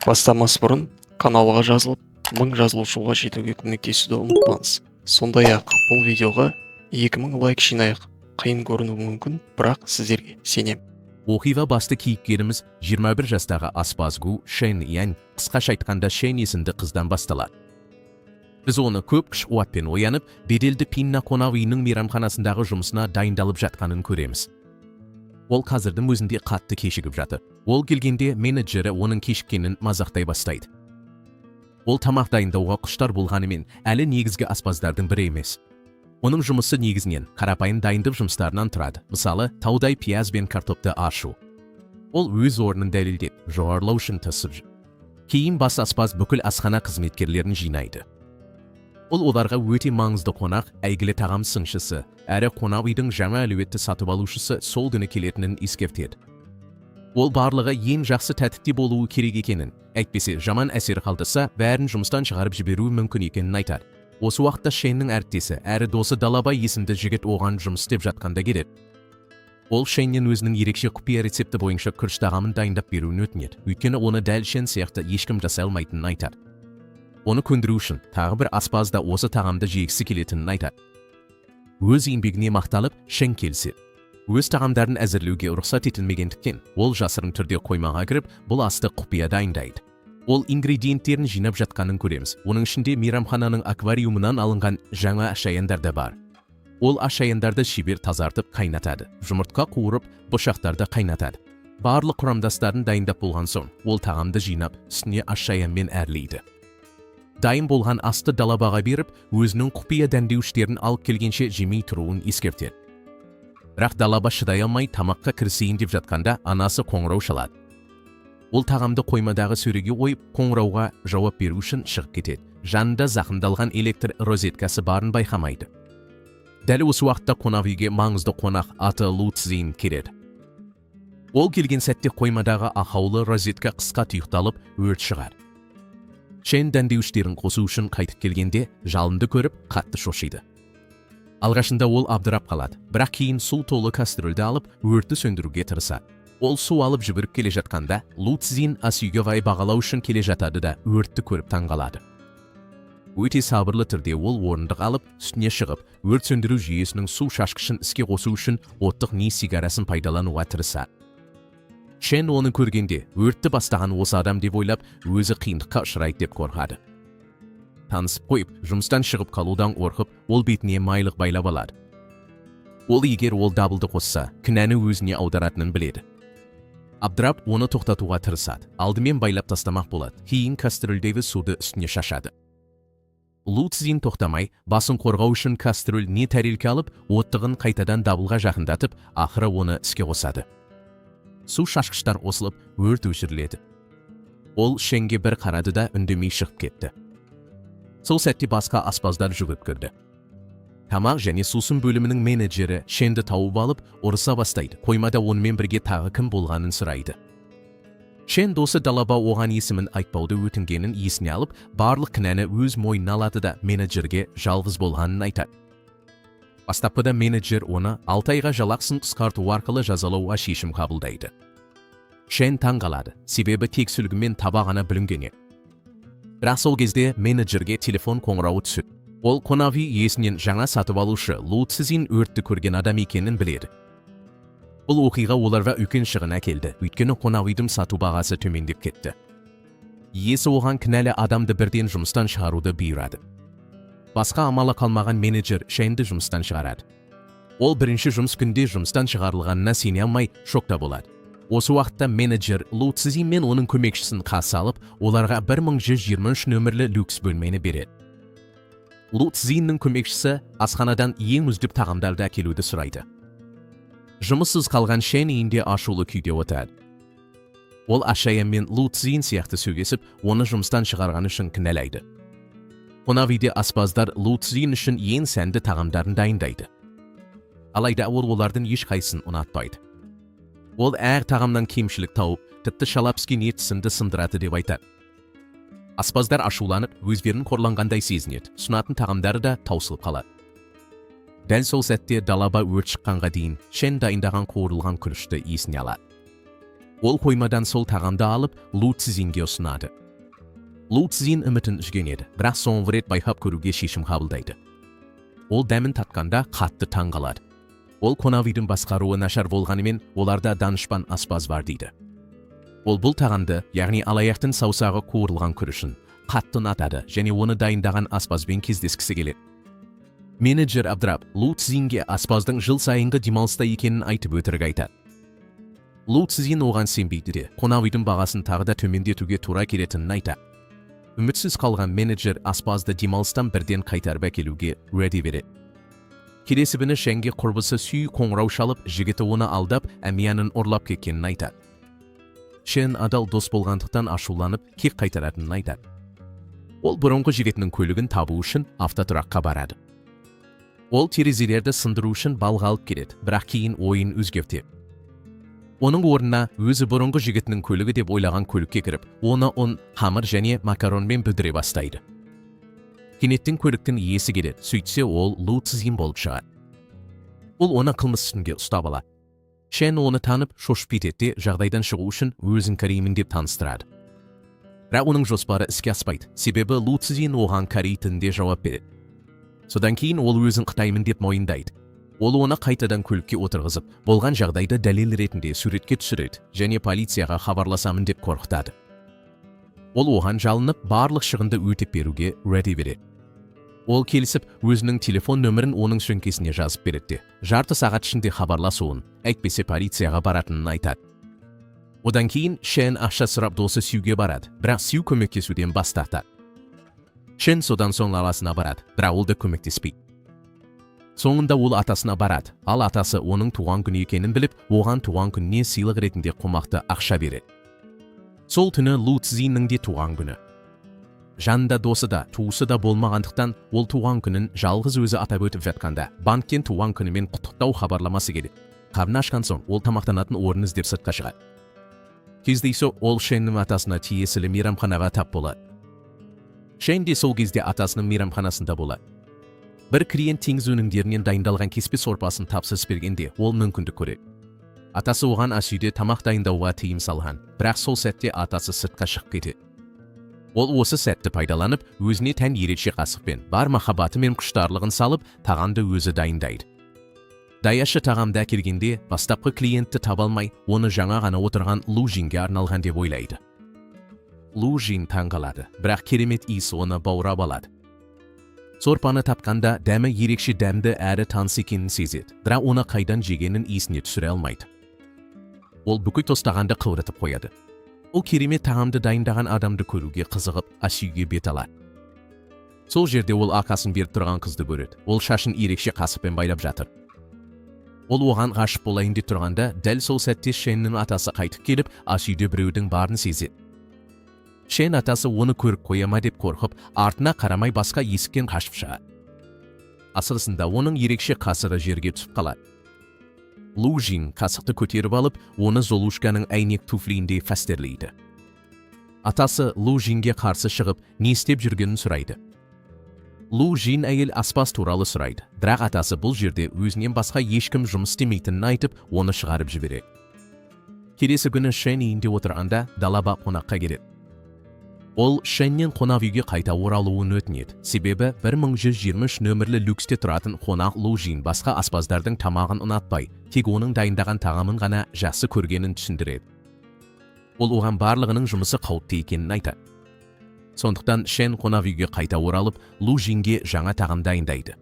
Бастамас бұрын каналға жазылып, 1000 жазылушыға жетуге көмектесуді ұмытпаңыз. Сондай-ақ бұл видеоға 2000 лайк жинайық. Қиын көрінуі мүмкін, бірақ сіздерге сенем. Оқиға басты кейіпкеріміз 21 жастағы аспаз Гу Шен Ян, қысқаша айтқанда, Шен есімді қыздан басталады. Біз оны көп күш қуатпен оянып, беделді Пинна қонақ үйінің мейрамханасындағы жұмысына дайындалып жатқанын көреміз. Ол қазірдің өзінде қатты кешігіп жатыр. Ол келгенде менеджері оның кешіккенін мазақтай бастайды. Ол тамақ дайындауға құштар болғанымен, әлі негізгі аспаздардың бірі емес. Оның жұмысы негізінен қарапайым дайындық жұмыстарынан тұрады. Мысалы, таудай пияз бен картопты аршу. Ол өз орнын дәлелдеп, жоғарылау үшін тырысып жүр. Кейін бас аспаз бүкіл асхана қызметкерлерін жинайды. Ол оларға өте маңызды қонақ, әйгілі тағам сыншысы, әрі қонақ үйдің жаңа әлеуетті сатып алушысы сол күні келетінін ескертеді. Ол барлығы ең жақсы тәртіпте болуы керек екенін, әйтпесе жаман әсер қалдырса, бәрін жұмыстан шығарып жіберуі мүмкін екенін айтады. Осы уақытта Шеннің әріптесі, әрі досы Далабай есімді жігіт оған жұмыс істеп жатқанда келеді. Ол Шеннен өзінің ерекше құпия рецепті бойынша күріш тағамын дайындап беруін өтінеді. Өйткені оны дәл Шен сияқты ешкім жасай алмайтынын айтады. Оны көндіру үшін тағы бір аспаз да осы тағамды жегісі келетінін айтады. Өз еңбегіне мақталып, Шен келіседі. Өз тағамдарын әзірлеуге рұқсат етілмегендіктен, ол жасырын түрде қоймаға кіріп, бұл асты құпия дайындайды. Ол ингредиенттерін жинап жатқанын көреміз. Оның ішінде мейрамхананың аквариумынан алынған жаңа шаяндар да бар. Ол ашаяндарды шебер тазартып қайнатады. Жұмыртқа қуырып, бұршақтарды қайнатады. Барлық құрамдастарын дайындап болған соң, ол тағамды жинап, үстіне ашаянмен әрлейді. Дайын болған асты Далабаға беріп, өзінің құпия дәмдеуіштерін алып келгенше жемей тұруын ескертеді. Бірақ Далаба шыдай алмай, тамаққа кірісейін деп жатқанда анасы қоңырау шалады. Ол тағамды қоймадағы сөреге қойып, қоңырауға жауап беру үшін шығып кетеді. Жанында зақымдалған электр розеткасы барын байқамайды. Дәл осы уақытта қонақ үйге маңызды қонақ, аты Лу Цзин, келеді. Ол келген сәтте қоймадағы ақаулы розетка қысқа тұйықталып, өрт шығады. Шен дәмдеуіштерін қосу үшін қайтып келгенде жалынды көріп, қатты шошиды. Алғашында ол абдырап қалады, бірақ кейін су толы кастрюльді алып, өртті сөндіруге тырысады. Ол су алып жүгіріп келе жатқанда, Лу Цзин ас үйге қарай бағалау үшін келе жатады да, өртті көріп таңғалады. Өте сабырлы түрде ол орындық алып, үстіне шығып, өрт сөндіру жүйесінің су шашқышын іске қосу үшін оттық не сигарасын пайдалануға тырысады. Шен оны көргенде өртті бастаған осы адам деп ойлап, өзі қиындыққа ұшырайды деп қорқады. Танысып қойып, жұмыстан шығып қалудан қорқып, ол бетіне майлық байлап алады. Ол егер ол дабылды қосса, кінәні өзіне аударатынын біледі. Абдырап, оны тоқтатуға тырысады. Алдымен байлап тастамақ болады, кейін кастрюльдегі суды үстіне шашады. Лу Цзин тоқтамай, басын қорғау үшін кастрюль не тәрелке алып, оттығын қайтадан дабылға жақындатып, ақыры оны іске қосады. Су шашқыштар қосылып, өрт өшіріледі. Ол Шенге бір қарады да, үндемей шығып кетті. Сол сәтте басқа аспаздар жүгіріп кірді. Тамақ және сусын бөлімінің менеджері Шенді тауып алып, ұрыса бастайды. Қоймада онымен бірге тағы кім болғанын сұрайды. Шен досы Далаба оған есімін айтпауды өтінгенін есіне алып, барлық кінәні өз мойнына алады да, менеджерге жалғыз болғанын айтады. Бастапқыда менеджер оны 6 айға жалақысын қысқарту арқылы жазалауға шешім қабылдайды. Шен таң қалады, себебі тек сүлгі мен таба ғана бүлінген еді. Бірақ сол кезде менеджерге телефон қоңырауы түседі. Ол қонақ үй иесінен жаңа сатып алушы Лу Цзин өртті көрген адам екенін біледі. Бұл оқиға оларға үлкен шығын әкелді, өйткені қонақ үйдің сату бағасы төмендеп кетті. Иесі оған кінәлі адамды бірден жұмыстан шығаруды бұйырады. Басқа амалы қалмаған менеджер Шенді жұмыстан шығарады. Ол бірінші жұмыс күнде жұмыстан шығарылғанына сене алмай, шокта болады. Осы уақытта менеджер Лу Цзин мен оның көмекшісін қарсы алып, оларға 1123 нөмірлі люкс бөлмені береді. Лу Цзиннің көмекшісі асханадан ең үздік тағамдарды әкелуді сұрайды. Жұмыссыз қалған Шен үйінде ашулы күйде отырады. Ол Ашаян мен Лу Цзин сияқты сөйлесіп, оны жұмыстан шығарғаны үшін кінәлайды. Қонақ үйде аспаздар Лу Цзин үшін ең сәнді тағамдарын дайындайды. Алайда ол олардың ешқайсысын ұнатпайды. Ол әр тағамнан кемшілік тауып, тіпті шала піскен ет сынды сындырады деп айтады. Аспаздар ашуланып, өздерін қорланғандай сезінеді. Ұсынатын тағамдары да таусылып қалады. Дәл сол сәтте Далаба өрт шыққанға дейін Шен дайындаған қуырылған күрішті есіне алады. Ол қоймадан сол тағамды алып, Лу Цзинге ұсынады. Лу Цзин үмітін үзген еді, бірақ соңғы рет байқап көруге шешім қабылдайды. Ол дәмін татқанда қатты таң қалады. Ол қонақ үйдің басқаруы нашар болғанымен, оларда данышпан аспаз бар дейді. Ол бұл тағамды, яғни алаяқтың саусағы қуырылған күрішін, қатты ұнатады және оны дайындаған аспазбен кездескісі келеді. Менеджер абдырап, Лу Цзинге аспаздың жыл сайынғы демалыста екенін айтып, өтірік айтады. Лу Цзин оған сенбейді де, қонақ үйдің бағасын тағы да төмендетуге тура келетінін айтады. Үмітсіз қалған менеджер аспазды демалыстан бірден қайтарып әкелуге уәде береді. Келесі күні Шенге құрбысы Сүй қоңырау шалып, жігіті оны алдап, әмиянын ұрлап кеткенін айтады. Шен адал дос болғандықтан ашуланып, кек қайтаратынын айтады. Ол бұрынғы жігітінің көлігін табу үшін автотұраққа барады. Ол терезелерді сындыру үшін балға алып келеді, бірақ кейін ойын өзгертеді. Оның орнына өзі бұрынғы жігітінің көлігі деп ойлаған көлікке кіріп, оны ұн, қамыр және макаронмен бүлдіре бастайды. Кенеттен көліктің иесі келеді, сөйтсе, ол Лу Цзин болып шығады. Ол оны қылмыс үстінде ұстап алады. Шен оны танып, шошып кетеді де, жағдайдан шығу үшін өзін кореймін деп таныстырады. Бірақ оның жоспары іске аспайды, себебі Лу Цзин оған корей тілінде жауап береді. Содан кейін ол өзін қытаймын деп мойындайды. Ол оны қайтадан көлікке отырғызып, болған жағдайды дәлел ретінде суретке түсіреді және полицияға хабарласамын деп қорқытады. Ол оған жалынып, барлық шығынды өтеп беруге уәде береді. Ол келісіп, өзінің телефон нөмірін оның сөмкесіне жазып береді де, жарты сағат ішінде хабарласуын, әйтпесе полицияға баратынын айтады. Одан кейін Шен ақша сұрап досы Сюге барады, бірақ Сю көмектесуден бас тартады. Шен содан соң ағасына барады, бірақ ол да көмектеспейді. Соңында ол атасына барады, ал атасы оның туған күні екенін біліп, оған туған күніне сыйлық ретінде қомақты ақша береді. Сол түні Лу Цзиннің де туған күні. Жанында досы да, туысы да болмағандықтан, ол туған күнін жалғыз өзі атап өтіп жатқанда, банктен туған күнімен құттықтау хабарламасы келеді. Қарны ашқан соң, ол тамақтанатын орын іздеп сыртқа шығады. Кездейсоқ ол Шеннің атасына тиесілі мейрамханаға тап болады. Шен де сол кезде атасының мейрамханасында болады. Бір клиент теңіз өнімдерінен дайындалған кеспе сорпасын тапсырыс бергенде, ол мүмкіндік көреді. Атасы оған ас үйде тамақ дайындауға тыйым салған, бірақ сол сәтте атасы сыртқа шығып кетеді. Ол осы сәтті пайдаланып, өзіне тән ерекше қасықпен бар махаббаты мен құштарлығын салып, тағамды өзі дайындайды. Даяшы тағамды әкелгенде, бастапқы клиентті таба алмай, оны жаңа ғана отырған Лу Жинге арналған деп ойлайды. Лу Жин таң қалады, бірақ керемет иіс оны баурап алады. Сорпаны тапқанда дәмі ерекше дәмді әрі таныс екенін сезеді, бірақ оны қайдан жегенін есіне түсіре алмайды. Ол бүкіл тостағанды қыуратып қояды. Ол керемет тағамды дайындаған адамды көруге қызығып, ас үйге бет алады. Сол жерде ол арқасын беріп тұрған қызды көреді. Ол шашын ерекше қасықпен байлап жатыр. Ол оған ғашық болайын деп тұрғанда, дәл сол сәтте Шеннің атасы қайтып келіп, ас үйде біреудің барын сезеді. Шен атасы оны көріп қоя ма деп қорқып, артына қарамай басқа есіктен қашып шығады. Асығысында оның ерекше қасығы жерге түсіп қалады. Лу Жин қасықты көтеріп алып, оны Золушканың әйнек туфлиіндей қастерлейді. Атасы Лу Жинге қарсы шығып, не істеп жүргенін сұрайды. Лу Жин әйел аспаз туралы сұрайды, бірақ атасы бұл жерде өзінен басқа ешкім жұмыс істемейтінін айтып, оны шығарып жібереді. Келесі күні Шен үйінде отырғанда Далаба қонаққа келеді. Ол Шеннен қонақ үйге қайта оралуын өтінеді, себебі 1123 нөмірлі люксте тұратын қонақ Лу Жин басқа аспаздардың тамағын ұнатпай, тек оның дайындаған тағамын ғана жақсы көргенін түсіндіреді. Ол оған барлығының жұмысы қауіпті екенін айтады. Сондықтан Шен қонақ үйге қайта оралып, Лу Жинге жаңа тағам дайындайды.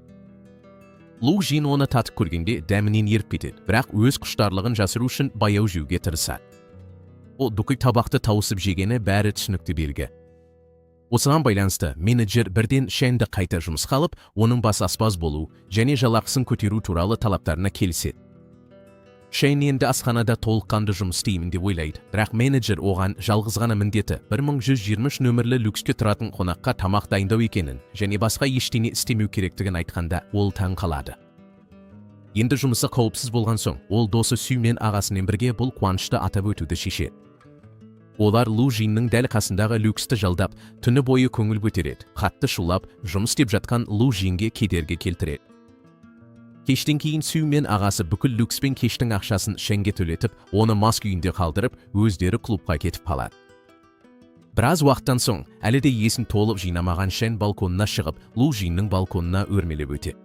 Лу Жин оны татып көргенде дәмінен еріп кетеді, бірақ өз құштарлығын жасыру үшін баяу жеуге тырысады. Ол бүкіл табақты тауысып жегені бәрі түсінікті белгі. Осыған байланысты менеджер бірден Шенді қайта жұмысқа алып, оның бас аспаз болу және жалақысын көтеру туралы талаптарына келіседі. Шен енді асханада толыққанды жұмыс істеймін деп ойлайды, бірақ менеджер оған жалғыз ғана міндеті 1123 нөмірлі люкске тұратын қонаққа тамақ дайындау екенін және басқа ештеңе істемеу керектігін айтқанда, ол таң қалады. Енді жұмысы қауіпсіз болған соң, ол досы Сю мен ағасымен бірге бұл қуанышты атап өтуді шешеді. Олар Лу Жиннің дәл қасындағы люксті жалдап, түні бойы көңіл көтереді, қатты шулап, жұмыс істеп жатқан Лу Жинге кедергі келтіреді. Кештен кейін Сю мен ағасы бүкіл люкс пен кештің ақшасын Шенге төлетіп, оны мас күйінде қалдырып, өздері клубқа кетіп қалады. Біраз уақыттан соң, әлі де есін толық жинамаған Шен балконына шығып, Лу Жиннің балконына өрмелеп өтеді.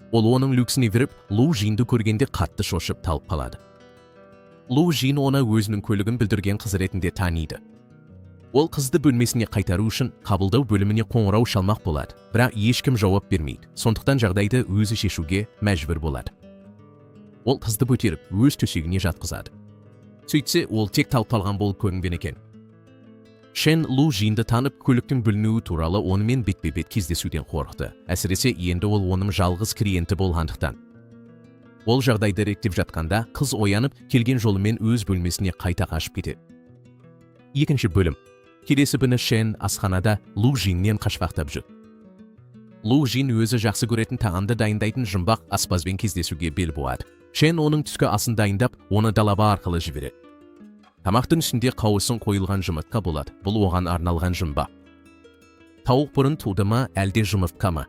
Ол оның люксіне кіріп, Лу Жинді көргенде қатты шошып талып қалады. Лу Жин оны өзінің көлігін бүлдірген қыз ретінде таниды. Ол қызды бөлмесіне қайтару үшін қабылдау бөліміне қоңырау шалмақ болады, бірақ ешкім жауап бермейді. Сондықтан жағдайды өзі шешуге мәжбүр болады. Ол қызды көтеріп, өз төсегіне жатқызады. Сөйтсе, ол тек талып қалған болып көрінген екен. Шен Лу Жинді танып, көліктің бүлінуі туралы онымен бетпе-бет кездесуден қорықты. Әсіресе енді ол оның жалғыз клиенті болғандықтан. Ол жағдайды реттеп жатқанда, қыз оянып, келген жолымен өз бөлмесіне қайта қашып кетеді. Екінші бөлім. Келесі күні Шен асханада Лу Жиннен қашпақтап жүр. Лу Жин өзі жақсы көретін тағамды дайындайтын жұмбақ аспазбен кездесуге бел буады. Шен оның түскі асын дайындап, оны далаба арқылы жібереді. Тамақтың үстінде қауысын қойылған жұмыртқа болады. Бұл оған арналған жұмбақ. Тауық бұрын туды ма, әлде жұмыртқа ма?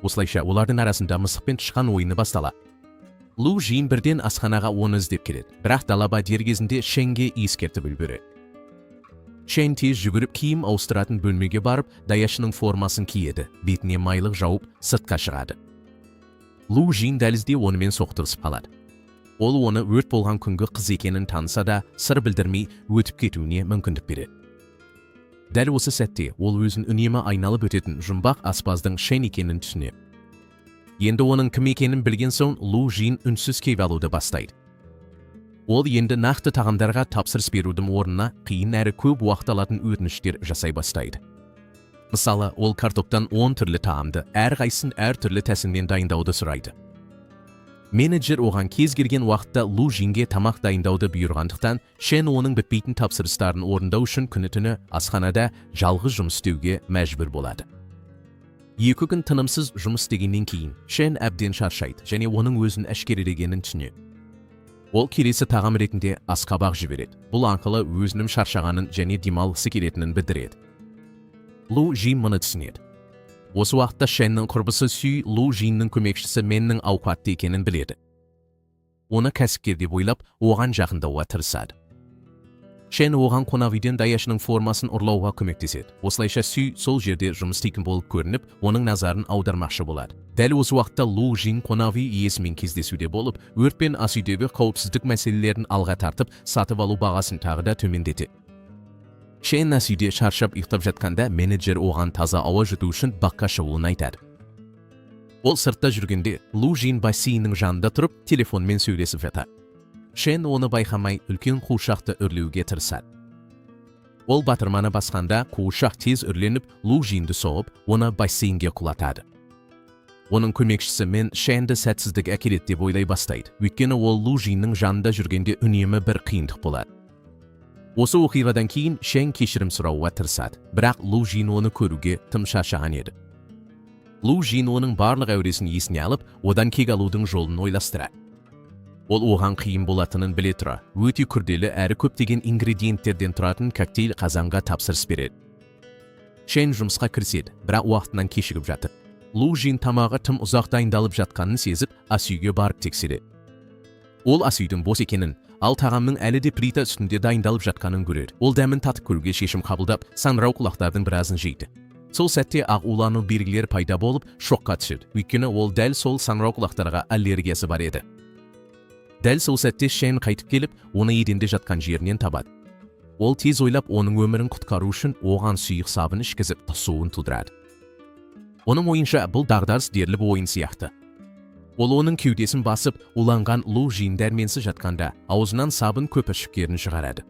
Осылайша олардың арасында мысық пен тышқан ойыны басталады. Лу Жин бірден асханаға оны іздеп келеді, бірақ далаба дер кезінде Шенге ескертіп үлгереді. Шен тез жүгіріп киім ауыстыратын бөлмеге барып, даяшының формасын киеді, бетіне майлық жауып, сыртқа шығады. Лу Жин дәлізде онымен соқтығысып қалады. Ол оны өрт болған күнгі қыз екенін таныса да, сыр білдірмей өтіп кетуіне мүмкіндік береді. Дәл осы сәтте ол өзін үнемі айналып өтетін жұмбақ аспаздың Шен екенін түсінеді. Енді оның кім екенін білген соң, Лу Жин үнсіз кеп алуды бастайды. Ол енді нақты тағамдарға тапсырыс берудің орнына қиын әрі көп уақыт алатын өтініштер жасай бастайды. Мысалы, ол картоптан 10 түрлі тағамды, әрқайсысын әртүрлі тәсілмен дайындауды сұрайды. Менеджер оған кез келген уақытта Лу Жинге тамақ дайындауды бұйырғандықтан, Шен оның бітпейтін тапсырыстарын орындау үшін күні-түні асханада жалғыз жұмыс істеуге мәжбүр болады. 2 күн тынымсыз жұмыс істегеннен кейін Шен әбден шаршайды және оның өзін әшкерелегенін түсінеді. Ол келесі тағам ретінде асқабақ жібереді. Бұл арқылы өзінің шаршағанын және демалғысы келетінін білдіреді. Лу Жин мұны түсінеді. Осы уақытта Шеннің құрбысы Сүй Лу Жиннің көмекшісі Меннің ауқатты екенін біледі. Оны кәсіпкер деп ойлап, оған жақындауға тырысады. Шен оған қонақ үйден даяшының формасын ұрлауға көмектеседі. Осылайша Сүй сол жерде жұмыс істейтін болып көрініп, оның назарын аудармақшы болады. Дәл осы уақытта Лу Жин қонақ үй иесімен кездесуде болып, өрт пен ас үйдегі қауіпсіздік мәселелерін алға тартып, сатып алу бағасын тағы да төмендетеді. Шен ас үйде шаршап ұйықтап жатқанда, менеджер оған таза ауа жұту үшін баққа шығуын айтады. Ол сыртта жүргенде Лу Жин бассейннің жанында тұрып, телефонмен сөйлесіп жатады. Шен оны байқамай үлкен қуыршақты үрлеуге тырысады. Ол батырманы басқанда қуыршақ тез үрленіп, Лу Жинді соғып, оны бассейнге құлатады. Оның көмекшісі Мен Шенді сәтсіздік әкеледі деп ойлай бастайды. Өйткені ол Лу Жиннің жанында жүргенде үнемі бір қиындық болады. Осы оқиғадан кейін Шен кешірім сұрауға тырысады, бірақ Лу Жин оны көруге тым шаршаған еді. Лу Жин оның барлық әуресін есіне алып, одан кек алудың жолын ойластырады. Ол оған қиын болатынын біле тұра, өте күрделі әрі көптеген ингредиенттерден тұратын коктейль қазанға тапсырыс береді. Шен жұмысқа кіріседі, бірақ уақытынан кешігіп жатыр. Лу Жин тамағы тым ұзақ дайындалып жатқанын сезіп, ас үйге барып тексереді. Ол ас үйдің бос екенін, ал тағамның әлі де плита үстінде дайындалып жатқанын көреді. Ол дәмін татып көруге шешім қабылдап, саңырау құлақтардың біразын жейді. Сол сәтте ақ улану белгілері пайда болып, шокқа түседі. Өйткені ол дәл сол саңырау құлақтарға аллергиясы бар еді. Дәл сол сәтте Шен қайтып келіп, оны еденде жатқан жерінен табады. Ол тез ойлап, оның өмірін құтқару үшін оған сұйық сабын ішкізіп, құсуын тудырады. Оның ойынша бұл дағдарыс дерлік ойын сияқты. Ол оның кеудесін басып, уланған Лу Жин дәрменсіз жатқанда аузынан сабын көпіршіктерін шығарады.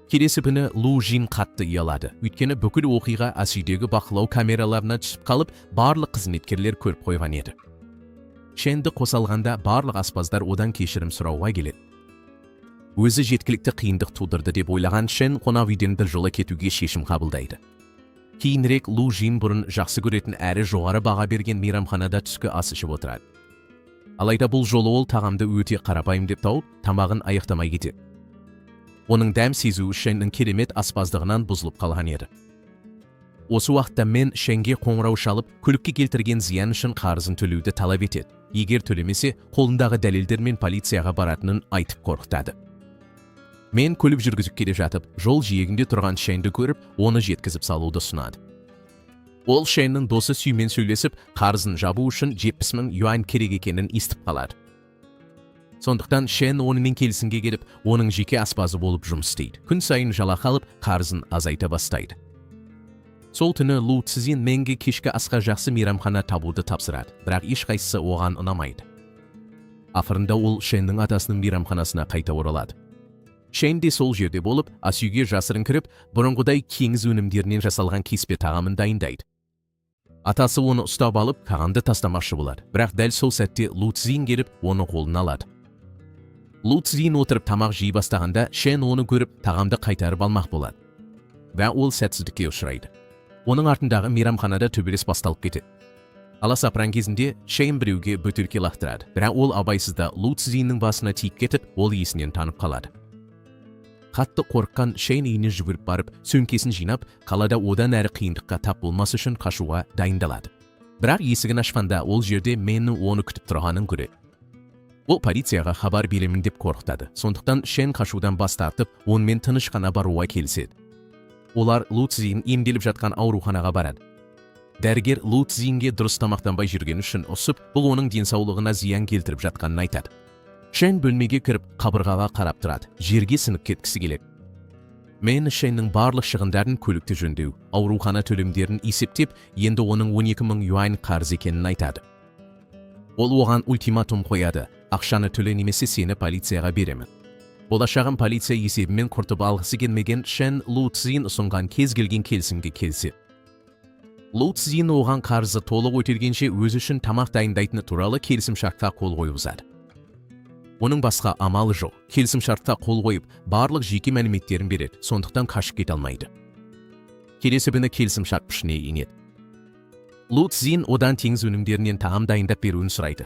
Келесі күні Лу Жин қатты ұялады. Өйткені бүкіл оқиға ас үйдегі бақылау камераларына түсіп қалып, барлық қызметкерлер көріп қойған еді. Шенді қоса алғанда барлық аспаздар одан кешірім сұрауға келеді. Өзі жеткілікті қиындық тудырды деп ойлаған Шен қонақ үйден бір жола кетуге шешім қабылдайды. Кейінірек Лу Жин бұрын жақсы көретін әрі жоғары баға берген мейрамханада түскі ас ішіп отырады. Алайда бұл жолы ол тағамды өте қарапайым деп тауып, тамағын аяқтамай кетеді. Оның дәм сезуі Шеннің керемет аспаздығынан бұзылып қалған еді. Осы уақытта Мен Шенге қоңырау шалып, көлікке келтірген зиян үшін қарызын төлеуді талап етеді. Егер төлемесе, қолындағы дәлелдермен полицияға баратынын айтып қорқытады. Мен көлік жүргізіп келе жатып, жол жиегінде тұрған Шенді көріп, оны жеткізіп салуды ұсынады. Ол Шеннің досы Сүймен сөйлесіп, қарызын жабу үшін 70 мың юань керек екенін естіп қалады. Сондықтан Шен онымен келісімге келіп, оның жеке аспазы болып жұмыс істейді. Күн сайын жалақы алып, қарызын азайта бастайды. Сол түні Лу Цзин Менге кешкі асқа жақсы мейрамхана табуды тапсырады, бірақ ешқайсысы оған ұнамайды. Ақырында ол Шеннің атасының мейрамханасына қайта оралады. Шен де сол жерде болып, ас үйге жасырын кіріп, бұрынғыдай теңіз өнімдерінен жасалған кеспе тағамын дайындайды. Атасы оны ұстап алып, тағамды тастамақшы болады, бірақ дәл сол сәтте Лу Цзин келіп, оны қолына алады. Лу Цзин отырып тамақ жей бастағанда, Шен оны көріп, тағамды қайтарып алмақ болады. Бірақ ол сәтсіздікке ұшырайды. Оның артындағы мейрамханада төбелес басталып кетеді. Аласапыран кезінде Шейн біреуге бөтелке лақтырады, бірақ ол абайсызда Лу Цзиннің басына тиіп кетіп, ол есінен танып қалады. Қатты қорыққан Шейн үйіне жүгіріп барып, сөмкесін жинап, қалада одан әрі қиындыққа тап болмас үшін қашуға дайындалады. Бірақ есігін ашқанда ол жерде Меннің оны күтіп тұрғанын көреді. Ол полицияға хабар беремін деп қорқытады. Сондықтан Шен қашудан бас тартып, онымен тыныш қана баруға келіседі. Олар Лу Цзин емделіп жатқан ауруханаға барады. Дәрігер Лу Цзинге дұрыс тамақтанбай жүргені үшін ұрсып, бұл оның денсаулығына зиян келтіріп жатқанын айтады. Шен бөлмеге кіріп, қабырғаға қарап тұрады, жерге сіңіп кеткісі келеді. Мен Шеннің барлық шығындарын, көлікті жөндеу, аурухана төлемдерін есептеп, енді оның 12 мың юань қарыз екенін айтады. Ол оған ультиматум қояды: ақшаны төле немесе сені полицияға беремін. Болашағын полиция есебімен құртып алғысы келмеген Шен Лу Цзин ұсынған кез келген келісімге келіседі. Лу Цзин оған қарызы толық өтелгенше өзі үшін тамақ дайындайтыны туралы келісімшартқа қол қойғызады. Оның басқа амалы жоқ. Келісімшартқа қол қойып, барлық жеке мәліметтерін береді, сондықтан қашып кете алмайды. Келесі күні келісімшарт күшіне енеді. Лу Цзин одан теңіз өнімдерінен тағам дайындап беруін сұрайды.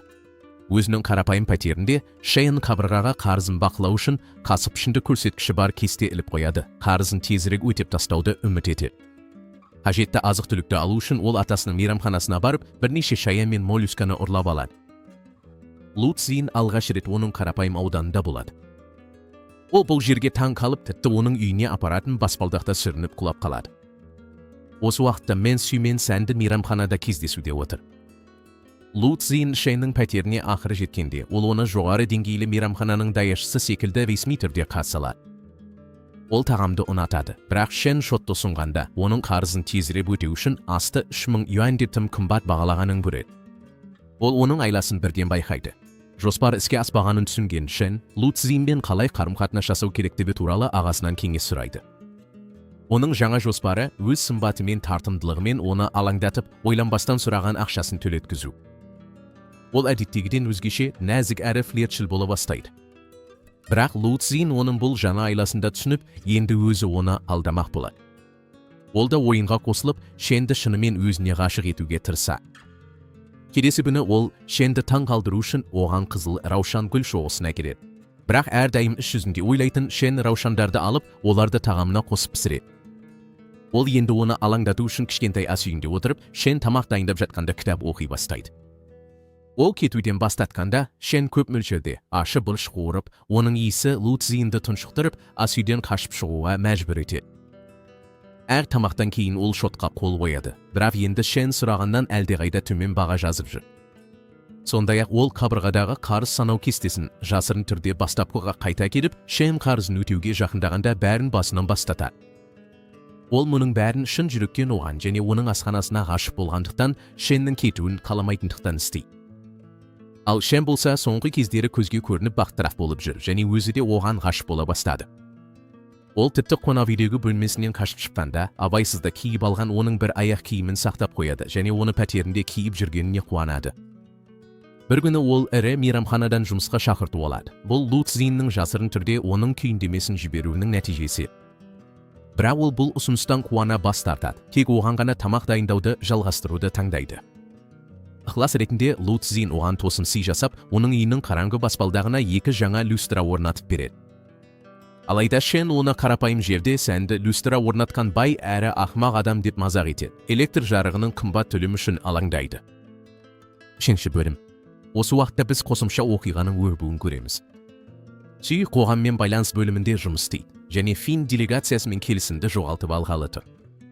Өзінің қарапайым пәтерінде Шейн қабырғаға қарызын бақылау үшін қасық пішінді көрсеткіші бар кесте іліп қояды. Қарызын тезірек өтеп тастауды үміт етеді. Қажетті азық-түлікті алу үшін ол атасының мейрамханасына барып, бірнеше шая мен моллюсканы ұрлап алады. Лу Цзин алғаш рет оның қарапайым ауданында болады. Ол бұл жерге таң қалып, тіпті оның үйіне апаратын баспалдақта сүрініп құлап қалады. Осы уақытта Мен Сүймен сәнді мейрамханада кездесуде отыр. Лу Цзин Шеннің пәтеріне ақыры жеткенде, ол оны жоғары деңгейлі мейрамхананың даяшысы секілді ресми түрде қарсы алады. Ол тағамды ұнатады, бірақ Шен шотты ұсынғанда, оның қарызын тезірек өтеу үшін асты 3000 юань деп тым қымбат бағалағанын көреді. Ол оның айласын бірден байқайды. Жоспар іске аспағанын түсінген Шен Лу Цзинмен қалай қарым-қатынас жасау керектігі туралы ағасынан кеңес сұрайды. Оның жаңа жоспары өз сымбатымен, тартымдылығымен оны алаңдатып, ойланбастан сұраған ақшасын төлеткізу. Ол әдеттегіден өзгеше нәзік әрі флиртшіл бола бастайды. Бірақ Лу Цзин оның бұл жаңа айласында түсініп, енді өзі оны алдамақ болады. Ол да ойынға қосылып, Шенді шынымен өзіне ғашық етуге тырысады. Келесі күні ол Шенді таң қалдыру үшін оған қызыл раушан гүл шоғысын әкеледі. Бірақ әрдайым іс жүзінде ойлайтын Шен раушандарды алып, оларды тағамына қосып пісіреді. Ол енді оны алаңдату үшін кішкентай ас үйінде отырып, Шен тамақ дайындап жатқанда кітап оқи бастайды. Ол кетуден бас тартқанда, Шен көп мөлшерде ашы бұрыш қуырып, оның иісі Лу Цзинді тұншықтырып, ас үйден қашып шығуға мәжбүр етеді. Әр тамақтан кейін ол шотқа қол қояды, бірақ енді Шен сұрағаннан әлдеқайда төмен баға жазып жүр. Сондай-ақ ол қабырғадағы қарыз санау кестесін жасырын түрде бастапқыға қайта келіп, Шен қарызын өтеуге жақындағанда бәрін басынан бастатады. Ол мұның бәрін шын жүректен оған және оның асханасына ғашық болғандықтан, Шеннің кетуін қаламайтындықтан істейді. Ал Шен болса, соңғы кездері көзге көрініп бақыттырақ болып жүр және өзі де оған ғашық бола бастады. Ол тіпті қонақ үйдегі бөлмесінен қашып шыққанда абайсызда киіп алған оның бір аяқ киімін сақтап қояды және оны пәтерінде киіп жүргеніне қуанады. Бір күні ол ірі мейрамханадан жұмысқа шақырту алады. Бұл Лу Цзиннің жасырын түрде оның күйіндемесін жіберуінің нәтижесі. Бірақ ол бұл ұсыныстан қуана бас тартады, тек оған ғана тамақ дайындауды жалғастыруды таңдайды. Ықылас ретінде Лу Цзин оған тосын сый жасап, оның үйінің қараңғы баспалдағына екі жаңа люстра орнатып береді. Алайда Шен оны қарапайым жерде сәнді люстра орнатқан бай әрі ақымақ адам деп мазақ етеді. Электр жарығының қымбат төлемі үшін алаңдайды. Үшінші бөлім. Осы уақытта біз қосымша оқиғаның өрбуін көреміз. Сүй қоғаммен байланыс бөлімінде жұмыс істейді және фин делегациясымен келісімді жоғалтып алғалы тұр.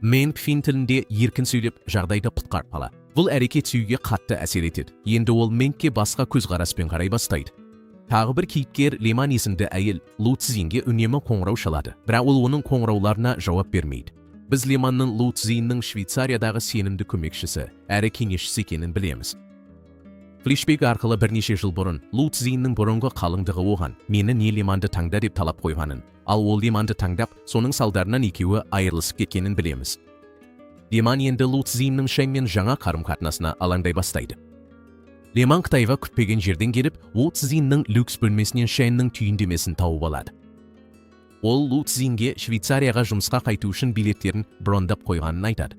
Мен фин тілінде еркін сөйлеп, жағдайды құтқарып қалады. Бұл әрекет Сүйге қатты әсер етеді. Енді ол Менгке басқа көзқараспен қарай бастайды. Тағы бір кейіпкер, Леман есімді әйел, Лу Цзинге үнемі қоңырау шалады, бірақ ол оның қоңырауларына жауап бермейді. Біз Леманның Лу Цзиннің Швейцариядағы сенімді көмекшісі әрі кеңесшісі екенін білеміз. Флешбек арқылы бірнеше жыл бұрын Лу Цзиннің бұрынғы қалыңдығы оған «мені не Леманды таңда» деп талап қойғанын, ал ол Леманды таңдап, соның салдарынан екеуі айырылысып кеткенін білеміз. Леман енді Лу Цзиннің Шэнмен жаңа қарым-қатынасына алаңдай бастайды. Леман Қытайға күтпеген жерден келіп, Лу Цзиннің люкс бөлмесінен Шэннің түйіндемесін тауып алады. Ол Лу Цзинге Швейцарияға жұмысқа қайту үшін билеттерін брондап қойғанын айтады.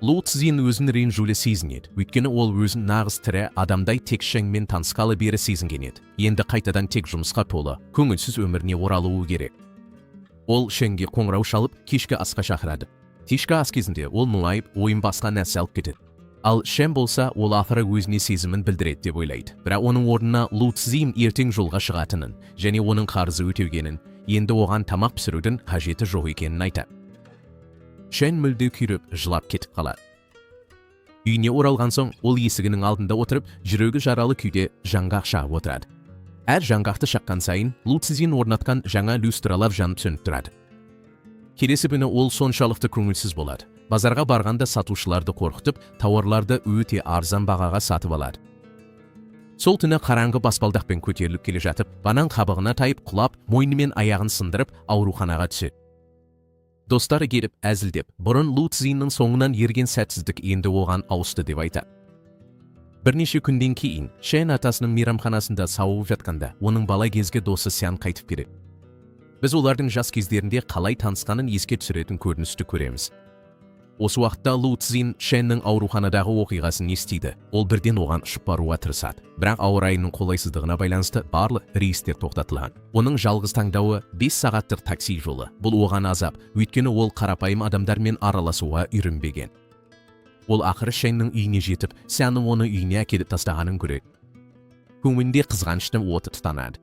Лу Цзин өзін ренжулі сезінеді, өйткені ол өзін нағыз тірі адамдай тек Шэнмен танысқалы бері сезінген еді. Енді қайтадан тек жұмысқа толы көңілсіз өміріне оралуы керек. Ол Шэнге қоңырау шалып, кешкі асқа шақырады. Кешкі ас кезінде ол мұңайып, ойын басқа нәрсе алып кетеді. Ал Шен болса, ол ақыры өзіне сезімін білдіреді деп ойлайды. Бірақ оның орнына Лу Цзин ертең жолға шығатынын және оның қарызы өтелгенін, енді оған тамақ пісірудің қажеті жоқ екенін айтады. Шен мүлде күйреп, жылап кетіп қалады. Үйіне оралған соң, ол есігінің алдында отырып, жүрегі жаралы күйде жаңғақ шағып отырады. Әр жаңғақты шаққан сайын Лу Цзин орнатқан жаңа люстралар жанып, сөніп тұрады. Келесі күні ол соншалықты көңілсіз болады, базарға барғанда сатушыларды қорқытып, тауарларды өте арзан бағаға сатып алады. Сол түні қараңғы баспалдақпен көтеріліп келе жатып, банан қабығына тайып құлап, мойны мен аяғын сындырып, ауруханаға түседі. Достары келіп, әзілдеп, бұрын Лу Цзиннің соңынан ерген сәтсіздік енді оған ауысты деп айтады. Бірнеше күннен кейін Шен атасының мейрамханасында сауығып жатқанда, оның бала кезгі досы Сян қайтып келеді. Біз олардың жас кездерінде қалай танысқанын еске түсіретін көріністі көреміз. Осы уақытта Лу Цзин Шеннің ауруханадағы оқиғасын естиді. Ол бірден оған ұшып баруға тырысады, бірақ ауа райының қолайсыздығына байланысты барлық рейстер тоқтатылған. Оның жалғыз таңдауы – 5 сағаттық такси жолы. Бұл оған азап, өйткені ол қарапайым адамдармен араласуға үйренбеген. Ол ақыры Шеннің үйіне жетіп, Сянның оны үйіне әкеліп тастағанын көреді. Көңілінде қызғаныштың оты тұтанады.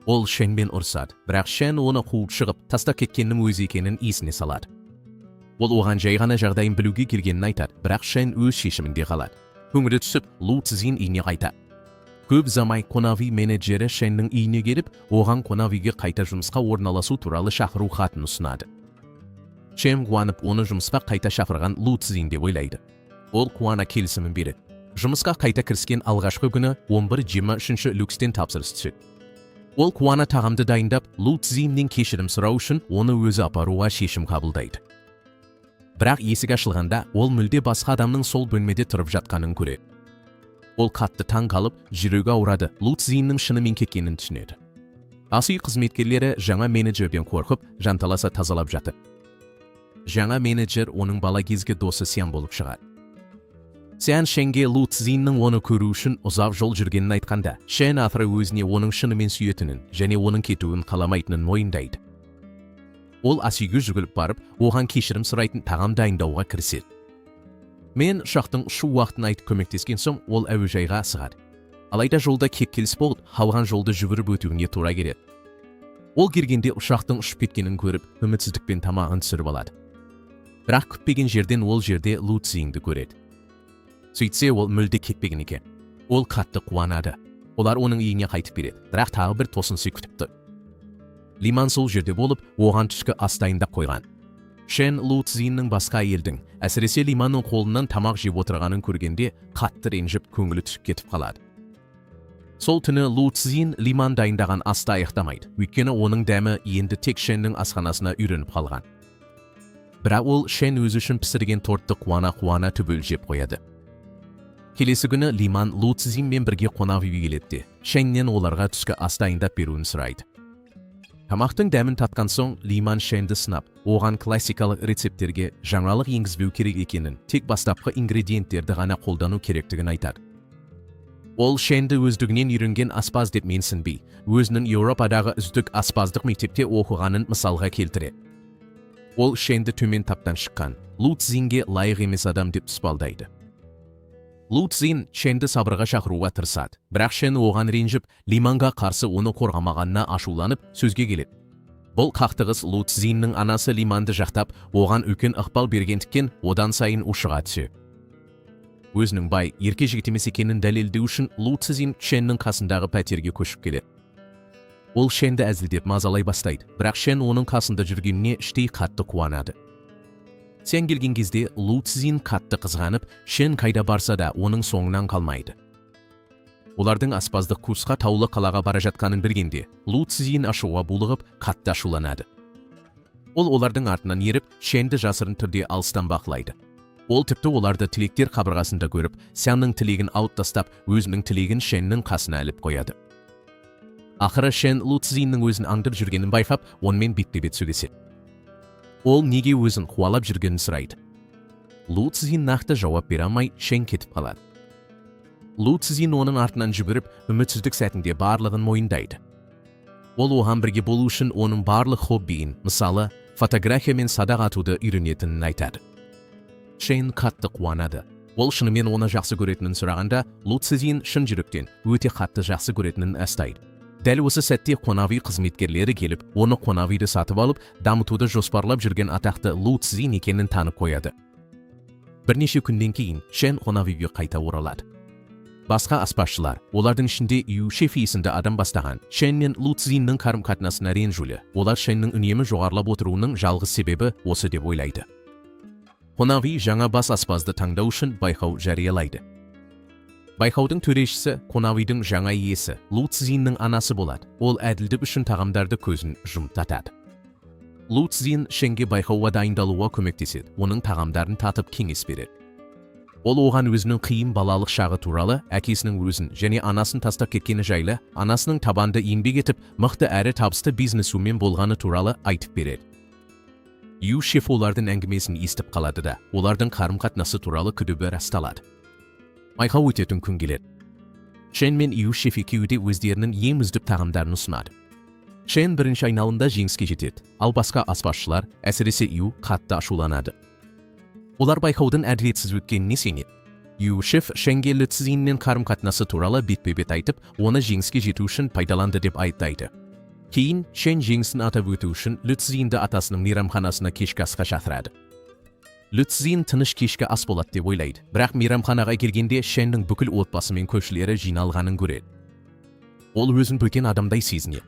Ол Шенмен ұрсады, бірақ Шен оны қуып шығып, тастап кеткеннің өзі екенін есіне салады. Ол оған жай ғана жағдайын білуге келгенін айтады, бірақ Шен өз шешімінде қалады. Көңілі түсіп, Лу Цзин үйіне қайтады. Көп ұзамай қонақ үй менеджері Шеннің үйіне келіп, оған қонақ үйге қайта жұмысқа орналасу туралы шақыру хатын ұсынады. Шен қуанып, оны жұмысқа қайта шақырған Лу Цзин деп ойлайды. Ол қуана келісімін береді. Жұмысқа қайта кіріскен алғашқы күні 11-23 люкстен тапсырыс түседі. Ол қуана тағамды дайындап, Лу Цзиннен кешірім сұрау үшін оны өзі апаруға шешім қабылдайды. Бірақ есік ашылғанда, ол мүлде басқа адамның сол бөлмеде тұрып жатқанын көреді. Ол қатты таң қалып, жүрегі ауырады. Лу Цзиннің шынымен кеткенін түсінеді. Ас үй қызметкерлері жаңа менеджерден қорқып, жанталаса тазалап жатыр. Жаңа менеджер оның бала кезгі досы Сян болып шығады. Сян Шенге Лу Цзиннің оны көру үшін ұзақ жол жүргенін айтқанда, Шен ақыры өзіне оның шынымен сүйетінін және оның кетуін қаламайтынын мойындайды. Ол ас үйге жүгіріп барып, оған кешірім сұрайтын тағам дайындауға кіріседі. Мен ұшақтың ұшу уақытын айтып көмектескен соң, ол әуежайға асығады. Алайда жолда кептеліс болып, қалған жолды жүгіріп өтуіне тура келеді. Ол келгенде ұшақтың ұшып кеткенін көріп, үмітсіздікпен тамағын түсіріп алады. Бірақ күтпеген жерден ол жерде Лу Цзинді көреді. Сөйтсе, ол мүлде кетпеген екен. Ол қатты қуанады. Олар оның үйіне қайтып береді, бірақ тағы бір тосын сый күтіп тұр. Лиман сол жерде болып, оған түскі ас дайындап қойған. Шен Лу Цзиннің басқа әйелдің, әсіресе Лиманның қолынан тамақ жеп отырғанын көргенде, қатты ренжіп, көңілі түсіп кетіп қалады. Сол түні Лу Цзин Лиман дайындаған асты аяқтамайды, өйткені оның дәмі енді тек Шеннің асханасына үйреніп қалған. Бірақ ол Шен өзі үшін пісірген тортты қуана-қуана түгел жеп қояды. Келесі күні Лиман Лу Цзинмен бірге қонақ үйге келеді де, Шеннен оларға түскі ас дайындап беруін сұрайды. Тамақтың дәмін татқан соң, Лиман Шенді сынап, оған классикалық рецепттерге жаңалық енгізбеу керек екенін, тек бастапқы ингредиенттерді ғана қолдану керектігін айтады. Ол Шенді өздігінен үйренген аспаз деп менсінбей, өзінің Еуропадағы үздік аспаздық мектепте оқығанын мысалға келтіреді. Ол Шенді төмен таптан шыққан, Лу Цзинге лайық емес адам деп тұспалдайды. Лу Цзин Шенді сабырға шақыруға тырысады, бірақ Шен оған ренжіп, Лиманға қарсы оны қорғамағанына ашуланып, сөзге келеді. Бұл қақтығыс Лу Цзиннің анасы Лиманды жақтап, оған үлкен ықпал бергендіктен одан сайын ушыға түседі. Өзінің бай, ерке жігіт емес екенін дәлелдеу үшін Лу Цзин Шеннің қасындағы пәтерге көшіп келеді. Ол Шенді әзілдеп мазалай бастайды, бірақ Шен оның қасында жүргеніне іштей қатты қуанады. Сен келген кезде Лу Цзин қатты қызғанып, Шен қайда барса да оның соңынан қалмайды. Олардың аспаздық курсқа таулы қалаға бара жатқанын білгенде, Лу Цзин ашуға булығып, қатты ашуланады. Ол олардың артынан еріп, Шенді жасырын түрде алыстан бақылайды. Ол тіпті оларды тілектер қабырғасында көріп, Сянның тілегін алып тастап, өзінің тілегін Шеннің қасына іліп қояды. Ақыры Шен Лу Цзиннің өзін аңдып жүргенін байқап, онымен бетпе-бет сөйлеседі. Ол неге өзін қуалап жүргенін сұрайды. Лу Цзин нақты жауап бере алмай, Шен кетіп қалады. Лу Цзин оның артынан жүгіріп, үмітсіздік сәтінде барлығын мойындайды. Ол оған бірге болу үшін оның барлық хоббиін, мысалы, фотография мен садақ атуды үйренетінін айтады. Шен қатты қуанады. Ол шынымен оны жақсы көретінін сұрағанда, Лу Цзин шын жүректен өте қатты жақсы көретінін растайды. Дәл осы сәтте қонақ үй қызметкерлері келіп, оны қонақ үйді сатып алып, дамытуды жоспарлап жүрген атақты Лу Цзин екенін танып қояды. Бірнеше күннен кейін Шен қонақ үйге қайта оралады. Басқа аспазшылар, олардың ішінде Ю Шеф есімді адам бастаған, Шен мен Лу Цзиннің қарым-қатынасына ренжулі. Олар Шеннің үнемі жоғарылап отыруының жалғыз себебі осы деп ойлайды. Қонақ үй жаңа бас аспазды таңдау үшін байқау жариялайды. Байқаудың төрешісі қонақ үйдің жаңа иесі Лу Цзиннің анасы болады. Ол әділдік үшін тағамдарды көзін жұмып татады. Лу Цзин Шенге байқауға дайындалуға көмектеседі, оның тағамдарын татып кеңес береді. Ол оған өзінің қиын балалық шағы туралы, әкесінің өзін және анасын тастап кеткені жайлы, анасының табанды еңбек етіп, мықты әрі табысты бизнесумен болғаны туралы айтып береді. Ю Шеф олардың әңгімесін естіп қалады да, олардың қарым-қатынасы туралы күдігі расталады. Байқау өтетін күн келеді. Шен мен Ю Шеф екеуі де өздерінің ең үздік тағамдарын ұсынады. Шен бірінші айналымда жеңіске жетеді, ал басқа аспазшылар, әсіресе Ю, қатты ашуланады. Олар байқаудың әділетсіз өткеніне сенеді. Ю Шеф Шенге Лу Цзиннен қарым-қатынасы туралы бетпе-бет айтып, оны жеңіске жету үшін пайдаланды деп айыптайды. Кейін Шен жеңісін атап өту үшін Лу Цзинді атасының мейрамханасына кешкі асқа шақырады. Лу Цзин тыныш кешкі ас болады деп ойлайды, бірақ мейрамханаға келгенде Шеннің бүкіл отбасы мен көршілері жиналғанын көреді. Ол өзін бөтен адамдай сезінеді.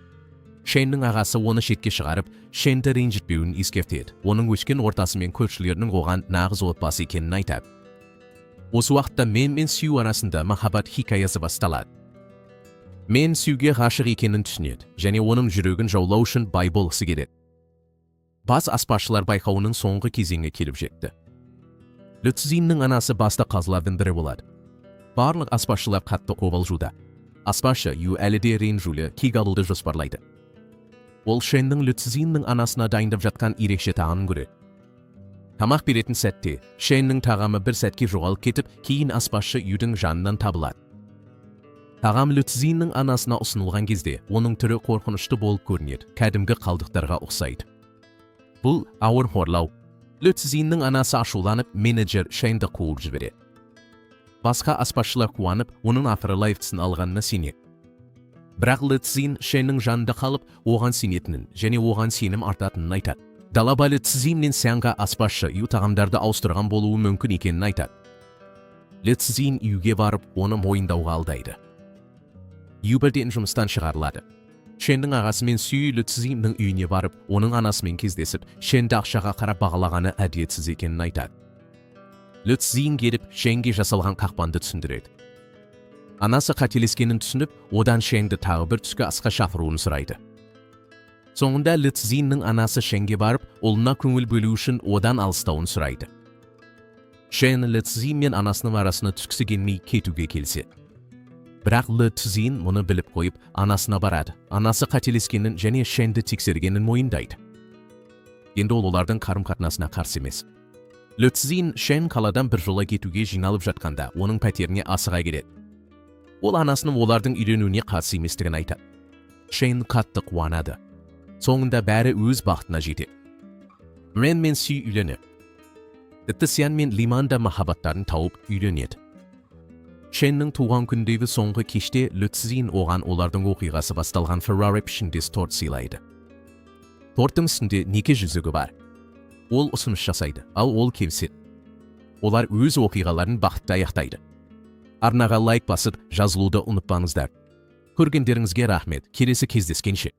Шеннің ағасы оны шетке шығарып, Шенді ренжітпеуін ескертеді. Оның өскен ортасы мен көршілерінің оған нағыз отбасы екенін айтады. Осы уақытта Мен мен Сью арасында махаббат хикаясы басталады. Мен Сьюге ғашық екенін түсінеді және оның жүрегін жаулау үшін бай болғысы келеді. Бас аспазшылар байқауының соңғы кезеңі келіп жетті. Лу Цзиннің анасы басты қазылардың бірі болады. Барлық аспазшылар қатты қобалжуда. Аспазшы Ю әлі де ренжулі кек алуды жоспарлайды. Ол Шеннің Лу Цзиннің анасына дайындап жатқан ерекше тағамын көреді. Тамақ беретін сәтте Шеннің тағамы бір сәтке жоғалып кетіп, кейін аспазшы Юдің жанынан табылады. Тағам Лу Цзиннің анасына ұсынылған кезде, оның түрі қорқынышты болып көрінеді, кәдімгі қалдықтарға ұқсайды. Бұл ауыр қорлау. Лу Цзиннің анасы ашуланып, менеджер Шенді қуып жібереді. Басқа аспазшылар қуанып, оның ақыры лайықтысын алғанына сенеді. Бірақ Лу Цзин Шеннің жанында қалып, оған сенетінін және оған сенім артатынын айтады. Далаба Лу Цзин мен Сянға аспазшы Ю тағамдарды ауыстырған болуы мүмкін екенін айтады. Лу Цзин Юге барып, оны мойындауға алдайды. Ю бірден жұмыстан шығарылады. Шеннің ағасы мен Сью Лу Цзиннің үйіне барып, оның анасымен кездесіп, Шенді ақшаға қарап бағалағаны әділетсіз екенін айтады. Лу Цзин келіп, Шенге жасалған қақпанды түсіндіреді. Анасы қателескенін түсініп, одан Шенді тағы бір түскі асқа шақыруын сұрайды. Соңында Лу Цзиннің анасы Шенге барып, ұлына көңіл бөлу үшін одан алыстауын сұрайды. Шен Лу Цзин мен анасының арасына түскісі келмей кетуге келіседі. Бірақ Лу Цзин мұны біліп қойып, анасына барады. Анасы қателескенін және Шенді тексергенін мойындайды. Енді ол олардың қарым-қатынасына қарсы емес. Лу Цзин Шен қаладан бір жола кетуге жиналып жатқанда, оның пәтеріне асыға келеді. Ол анасының олардың үйленуіне қарсы еместігін айтады. Шейн қатты қуанады. Соңында бәрі өз бақытына жетеді. Рен мен Сүй үйленеді. Тіпті Сян мен Лиман да махаббаттарын тауып, үйленеді. Шеннің туған күндегі соңғы кеште Люцзин оған олардың оқиғасы басталған Феррари пішіндес торт сыйлайды. Торттың үстінде неке жүзігі бар. Ол ұсыныс жасайды, ал ол келіседі. Олар өз оқиғаларын бақытты аяқтайды. Арнаға лайк басып, жазылуды ұмытпаңыздар. Көргендеріңізге рахмет. Келесі кездескенше.